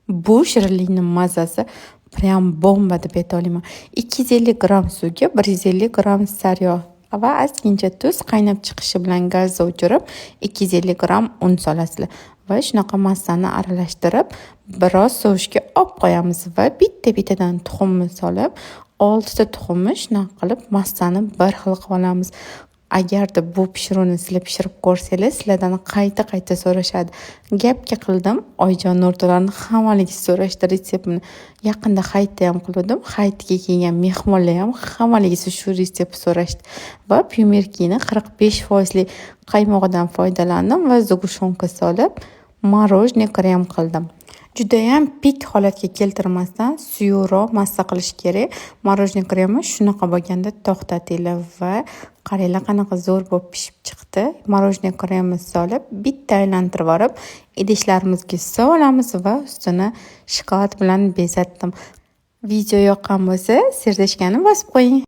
Bu shirinlikni mazasi прям bomba deb ayta olaman. 250 gramm suvga 150 gramm sariyog' va ozgincha tuz, qaynab chiqishi bilan gazni o'chirib, 250 gramm un solasizlar va shunaqa massani aralashtirib, biroz sovishga olib qo'yamiz va bitta-bittadan tuxumni solib, 6 ta tuxumni shunaqa qilib massani bir xil qilib olamiz. Agarda bu pishiruvni sizlar pishirib ko'rsanglar, sizlardan qayta-qayta so'rashadi. Gapga qildim, oyijon, o'rtoqlarni hammaligi so'rashdi retseptini. Yaqinda hayitda ham qiluvdim. Hayitga kelgan mehmonlar ham hammaligisi shu retseptni so'rashdi. Va Pyumerkini 45 foizli qaymog'idan foydalandim va сгущёнка solib, мороженое krem qildim. Judayam pik holatga keltirmasdan, suyuqroq massa qilish kerak. Мороженое kremi shunaqa bo'lganda to'xtatinglar va qaranglar, qanaqa zo'r bo'lib pishib chiqdi. Мороженое kremni solib, bitta aylantirib yuborib, idishlarimizga solamiz va ustini shokolad bilan bezatdim. Video yoqqan bo'lsa, сердечка ni bosib qo'ying.